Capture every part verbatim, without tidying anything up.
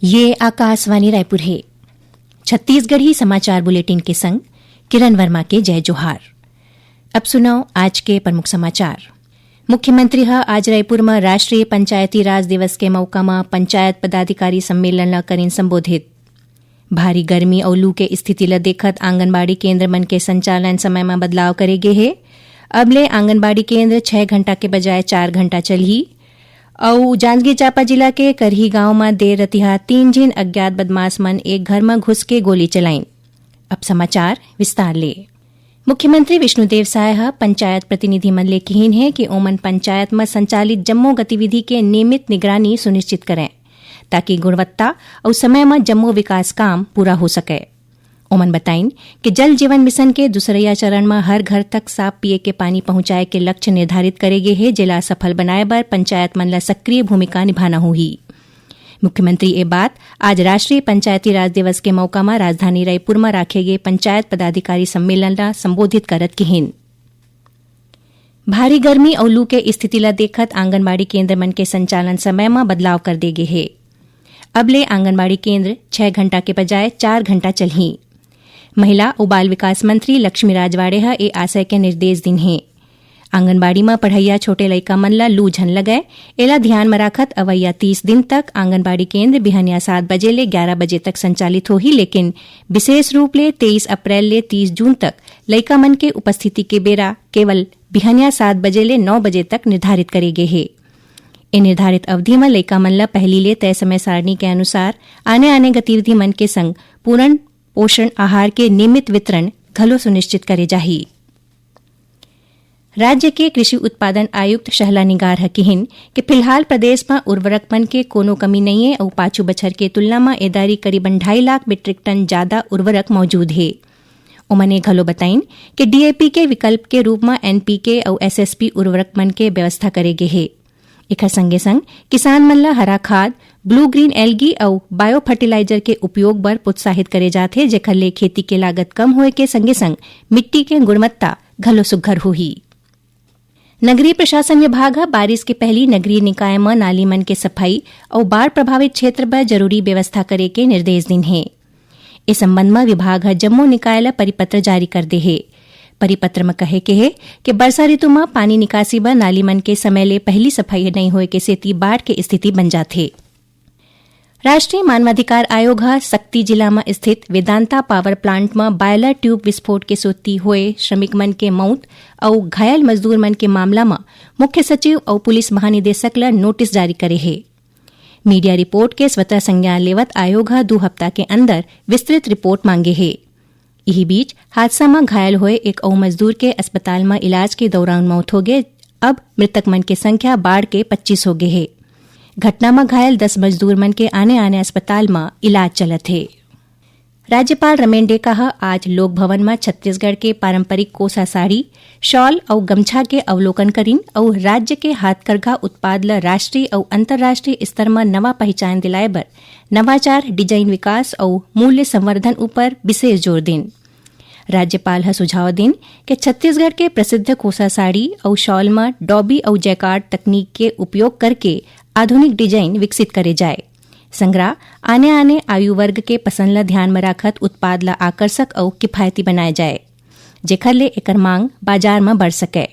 ये आकाशवाणी रायपुर हे। छत्तीसगढ़ी समाचार बुलेटिन के संग किरण वर्मा के जय जोहार। अब सुनव आज के प्रमुख समाचार। मुख्यमंत्री ह आज रायपुर म राष्ट्रीय पंचायती राज दिवस के मौका म पंचायत पदाधिकारी सम्मेलन ल करिन संबोधित। भारी गर्मी अउ लू के स्थिति ल देखत आंगनबाड़ी केंद्र मन के संचालन समय म बदलाव करे गे हे। अब ले आंगनबाड़ी केंद्र छह घंटा के बजाय चार घंटा चलही। अउ जांजगीर चांपा जिला के करही गांव म देर रतिहा तीन झिन अज्ञात बदमाश मन एक घर म घुस के गोली चलाइन। अब समाचार विस्तार ले। मुख्यमंत्री विष्णुदेव साय ह पंचायत प्रतिनिधि मन ले किहीन हे कि ओमन पंचायत म संचालित जम्मो गतिविधि के नियमित निगरानी सुनिश्चित करैं, ताकि गुणवत्ता अउ समय म जम्मो विकास काम पूरा हो सकय। ओमन बताइन कि जल जीवन मिशन के दूसरइया चरण म हर घर तक साफ पीये के पानी पहुंचाए के लक्ष्य निर्धारित करे गे हे, जेला सफल बनाए बर पंचायत मन ल सक्रिय भूमिका निभाना होही। मुख्यमंत्री ए बात आज राष्ट्रीय पंचायती राज दिवस के मौका म राजधानी रायपुर म राखे गे पंचायत पदाधिकारी सम्मेलन ल संबोधित करत किहीन। भारी गर्मी अउ लू के स्थिति ल देखत आंगनबाड़ी केंद्र मन के संचालन समय म बदलाव कर दे गे हे। अब ले आंगनबाड़ी केंद्र छह घंटा के बजाय चार घंटा चलही। महिला अउ बाल विकास मंत्री लक्ष्मी राजवाड़े ह ए आशय के निर्देश दिन हे। आंगनबाड़ी म पढ़इया छोटे लइका मन ल लू झन लगय, एला ध्यान म राखत अवइया तीस दिन तक आंगनबाड़ी केंद्र बिहनिया सात बजे ले ग्यारह बजे तक संचालित होही, लेकिन विशेष रूप ले तेईस अप्रैल ले तीस जून तक लइका मन के उपस्थिति के बेरा केवल बिहनिया सात बजे ले नौ बजे तक निर्धारित करे गे हे। ए निर्धारित अवधि म लइका मन ल पहिली ले तय समय सारणी के अनुसार आने-आने गतिविधि मन के संग पूर्ण पोषण आहार के नियमित वितरण घलो सुनिश्चित करे जाही। राज्य के कृषि उत्पादन आयुक्त शहला निगार ह किहिन कि फिलहाल प्रदेश म उर्वरक मन के कोनो कमी नइये अउ पाछू बछर के तुलना म ए दारी करीबन ढाई लाख मीट्रिक टन जादा उर्वरक मौजूद हे। ओमन ए घलो बताइन कि डीएपी के विकल्प के रूप म एनपीके अउ एसएसपी उर्वरक मन के व्यवस्था करे गे हे। एखर संगे संग किसान मन ल हरा खाद, ब्लू ग्रीन एल्गी अउ बायो फर्टिलाइजर के उपयोग बर प्रोत्साहित करे जाथे, जेखर ले खेती के लागत कम होए के संगे संग मिट्टी के गुणवत्ता घलो सुग्घर होही। नगरीय प्रशासन विभाग ह बारिश के पहिली नगरीय निकाय म नाली मन के सफाई अउ बाढ़ प्रभावित क्षेत्र बर जरूरी व्यवस्था करे के निर्देश दिन हे। ए संबंध म विभाग ह जम्मो निकाय ल परिपत्र जारी कर दे हे। परिपत्र म कहे के हे कि बरसा ऋतु म पानी निकासी बर नाली मन के समय ले पहिली सफाई नइ होए के सेती बाढ़ के स्थिति बन जाथे। राष्ट्रीय मानवाधिकार आयोग ह सक्ती जिला म स्थित वेदांता पावर प्लांट म बॉयलर ट्यूब विस्फोट के सेती होए श्रमिक मन के मउत अउ घायल मजदूर मन के मामला म मुख्य सचिव अउ पुलिस महानिदेशक ल नोटिस जारी करे हे। मीडिया रिपोर्ट के स्वतः संज्ञान लेवत आयोग ह दू हफ्ता के अंदर विस्तृत रिपोर्ट मांगे हे। इही बीच हादसा म घायल होए एक अउ मजदूर के अस्पताल म इलाज के दौरान मौत होगे। अब मृतक मन के संख्या बाढ़ के पच्चीस होगे हे। घटना म घायल दस मजदूर मन के आने-आने अस्पताल म इलाज चलत हे। राज्यपाल रमेन डेका ह आज लोक भवन म छत्तीसगढ़ के पारंपरिक कोसा साड़ी, शॉल अउ गमछा के अवलोकन करिन अउ राज्य के हाथकरघा उत्पाद ल राष्ट्रीय अउ अंतर्राष्ट्रीय स्तर म नवा पहिचान दिलाए बर नवाचार, डिजाइन विकास अउ मूल्य संवर्धन उपर विशेष जोर दिन। राज्यपाल ह सुझाव दिन कि छत्तीसगढ़ के प्रसिद्ध कोसा साड़ी अउ शॉल म डॉबी अउ जैकार्ड तकनीक के उपयोग करके आधुनिक डिजाइन विकसित करे जाए। संगरा आने-आने आयु वर्ग के पसंद ल ध्यान म राखत उत्पाद ल आकर्षक अउ किफायती बनाए जाए, जेखर ले एकर मांग बाजार म बढ़ सकय।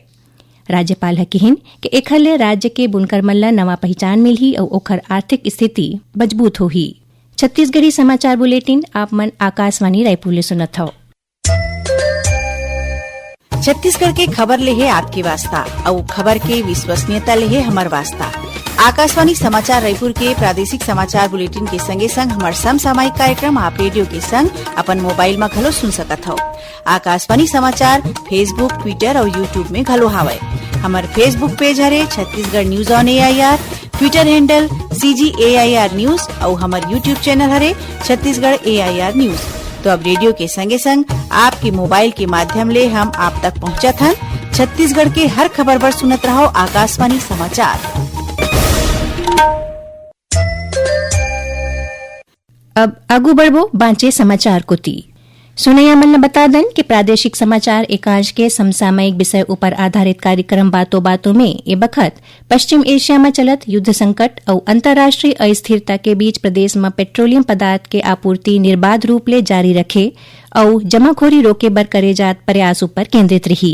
राज्यपाल ह किहिन कि एखर ले राज्य के बुनकर मन ल नवा पहिचान मिलही अउ ओखर आर्थिक स्थिति मजबूत होही। छत्तीसगढ़ी समाचार बुलेटिन आप मन आकाशवाणी रायपुर ले सुनत हव। छत्तीसगढ़ के खबर ले हे आपके वास्ता, अउ खबर के विश्वसनीयता ले हे हमर वास्ता। आकाशवाणी समाचार रायपुर के प्रादेशिक समाचार बुलेटिन के संगे संग हमर समसामयिक कार्यक्रम आप रेडियो के संग अपन मोबाइल म घलो सुन सकत हव। आकाशवाणी समाचार Facebook, Twitter अउ YouTube में घलो हावय। हमर Facebook पेज हरे Chhattisgarh news on AIR, Twitter handle CG AIR news अउ हमर YouTube चैनल हरे छत्तीसगढ़ एआईआर न्यूज। तो अब रेडियो के संगे संग आपके मोबाइल के माध्यम ले हम आप तक पहुंचत हन। छत्तीसगढ़ के हर खबर बर सुनत रहव आकाशवाणी समाचार। अब आगू बढ़बो बांचे समाचार कोती। सुनैया मन ल बता दन कि प्रादेशिक समाचार एकांश के समसामयिक विषय ऊपर आधारित कार्यक्रम बातों बातों में ए बखत पश्चिम एशिया म चलत युद्ध संकट अउ अंतर्राष्ट्रीय अस्थिरता के बीच प्रदेश म पेट्रोलियम पदार्थ के आपूर्ति निर्बाध रूप ले जारी रखे अउ जमाखोरी रोके बर करे जात प्रयास ऊपर केंद्रित रही।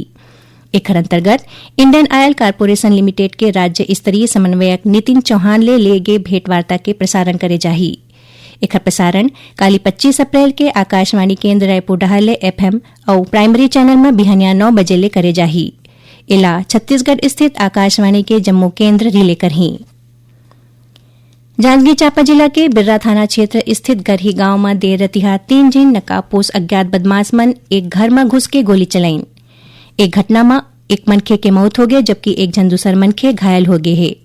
एखर अंतर्गत इंडियन ऑयल कॉरपोरेशन लिमिटेड के राज्य स्तरीय समन्वयक नितिन चौहान ले ले गे भेंटवार्ता के प्रसारण करे जाही। एखर प्रसारण काली पच्चीस अप्रैल के आकाशवाणी केंद्र रायपुर डहार ले एफएम अउ प्राइमरी चैनल म बिहनिया नौ बजे ले करे जाही। एला छत्तीसगढ़ स्थित आकाशवाणी के जम्मो केंद्र रिले करही। जांजगीर चांपा जिला के बिर्रा थाना क्षेत्र स्थित गरही गांव म देर रतिहा तीन झिन नकाबपोश अज्ञात बदमाश मन एक घर म घुस के गोली चलाइन। एक घटना म एक मनखे के मौत होगे, जबकि एक झन दूसर मनखे घायल होगे हे।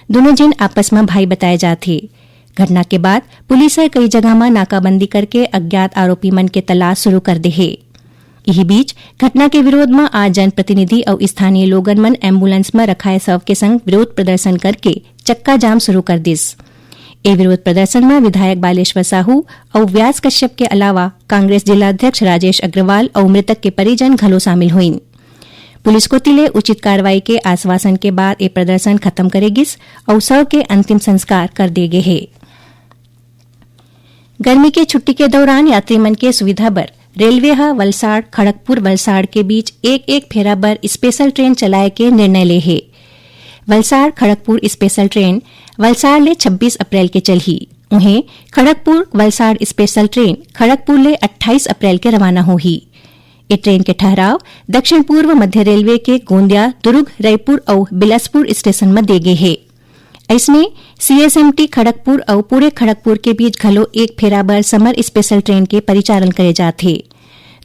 दूनों झिन आपस म भाई बताए जात हे। घटना के बाद पुलिस ह कई जगह म नाकाबंदी करके अज्ञात आरोपी मन के तलाश शुरू कर दे हे। इही बीच घटना के विरोध म आज जनप्रतिनिधि अउ स्थानीय लोगन मन एम्बुलेंस म रखाए शव के संग विरोध प्रदर्शन करके चक्का जाम शुरू कर दिस। ए विरोध प्रदर्शन म विधायक बालेश्वर साहू अउ व्यास कश्यप के अलावा कांग्रेस जिला अध्यक्ष राजेश अग्रवाल अउ मृतक के परिजन घलो शामिल होइन। पुलिस कोति ले उचित कार्रवाई के आश्वासन के बाद ए प्रदर्शन खत्म करे गिस अउ शव के अंतिम संस्कार कर दे गे हे। गर्मी के छुट्टी के दौरान यात्री मन के सुविधा बर रेलवे ह वलसाड़ खड़गपुर वलसाड़ के बीच एक एक फेरा बर स्पेशल ट्रेन चलाए के निर्णय ले हे। वलसाड़ खड़गपुर स्पेशल ट्रेन वलसाड़ ले छब्बीस अप्रैल के चलही। उहें, खड़गपुर वलसाड़ स्पेशल ट्रेन खड़गपुर ले अट्ठाईस अप्रैल के रवाना होही। ए ट्रेन के ठहराव दक्षिण पूर्व मध्य रेलवे के गोंदिया, दुर्ग, रायपुर अउ बिलासपुर स्टेशन म दे गे हे। अइसने, सीएसएमटी खड़गपुर अउ पूरे खड़गपुर के बीच घलो एक फेरा बर समर स्पेशल ट्रेन के परिचालन करे जात हे।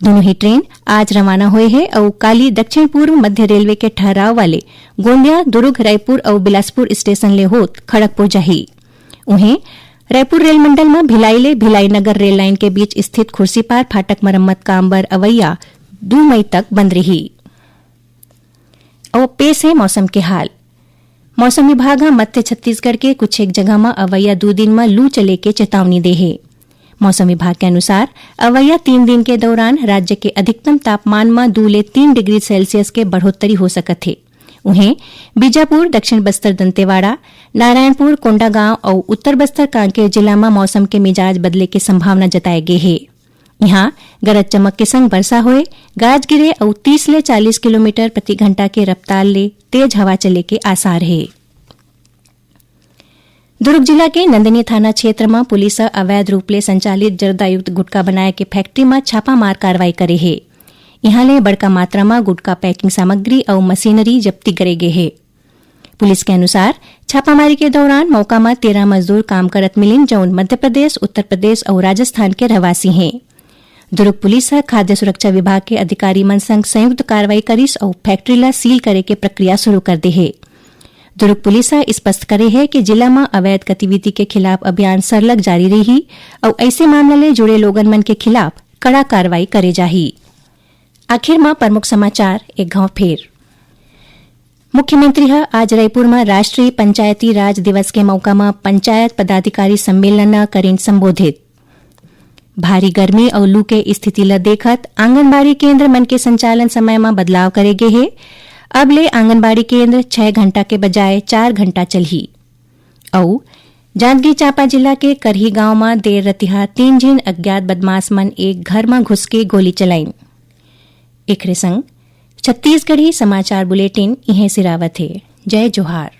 दूनों ही ट्रेन आज रवाना होए हे अउ काली दक्षिण पूर्व मध्य रेलवे के ठहराव वाले गोंदिया, दुर्ग, रायपुर अउ बिलासपुर स्टेशन ले होत खड़गपुर जाही। उहें, रायपुर रेल मंडल म भिलाई ले भिलाई नगर रेल लाइन के बीच स्थित खुर्सीपार फाटक मरम्मत काम बर अवैया दू मई तक बंद रही। अउ पेश हे मौसम के हाल। मौसम विभाग ह मध्य छत्तीसगढ़ के कुछ एक जगह म अवैया दू दिन म लू चले के चेतावनी दे हे। मौसम विभाग के अनुसार, अवैया तीन दिन के दौरान राज्य के अधिकतम तापमान म दू ले तीन डिग्री सेल्सियस के बढ़ोत्तरी हो सकत हे। उहें, बीजापुर, दक्षिण बस्तर दंतेवाड़ा, नारायणपुर, कोंडागांव अउ उत्तर बस्तर कांकेर जिला म मौसम के मिजाज बदले के संभावना जताए गे हे। इहां गरज चमक के संग वर्षा होए, गाज गिरे अउ तीस ले चालीस किलोमीटर प्रति घंटा के रफ्तार ले तेज हवा चले के आसार हे। दुर्ग जिला के नंदिनी थाना क्षेत्र म पुलिस ह अवैध रूप ले संचालित जर्दायुक्त गुटखा बनाए के फैक्ट्री म छापामार कार्रवाई करे हे। इहां ले बड़का मात्रा म गुटखा पैकिंग सामग्री अउ मशीनरी जब्ती करे गे हे। पुलिस के अनुसार, छापामारी के दौरान मौका म तेरह मजदूर काम करत मिलिन, जउन मध्य प्रदेश, उत्तर प्रदेश अउ राजस्थान के रहवासी हें। दुर्ग पुलिस ह खाद्य सुरक्षा विभाग के अधिकारी मन संग संयुक्त कार्रवाई करिस अउ फैक्ट्री ला सील करे के प्रक्रिया शुरू कर दे हे। दुर्ग पुलिस ह स्पष्ट करे हे कि जिला म अवैध गतिविधि के खिलाफ अभियान सरलग जारी रही अउ ऐसे मामला ले जुड़े लोगन मन के खिलाफ कड़ा कार्रवाई करे जाही। आखिर म प्रमुख समाचार एक घाव फेर। मुख्यमंत्री ह आज रायपुर म राष्ट्रीय पंचायती राज दिवस के मौका म पंचायत पदाधिकारी सम्मेलन ल करिन संबोधित। भारी गर्मी अउ लू के स्थिति ल देखत आंगनबाड़ी केंद्र मन के संचालन समय म बदलाव करे गे हे। अब ले आंगनबाड़ी केंद्र छह घंटा के बजाय चार घंटा चलही। अउ जांजगीर चांपा जिला के करही गांव म देर रतिहा तीन झिन अज्ञात बदमाश मन एक घर म घुस के गोली चलाइन। एखरे संग छत्तीसगढ़ी समाचार बुलेटिन इहें सिरावत हे। जय जोहार।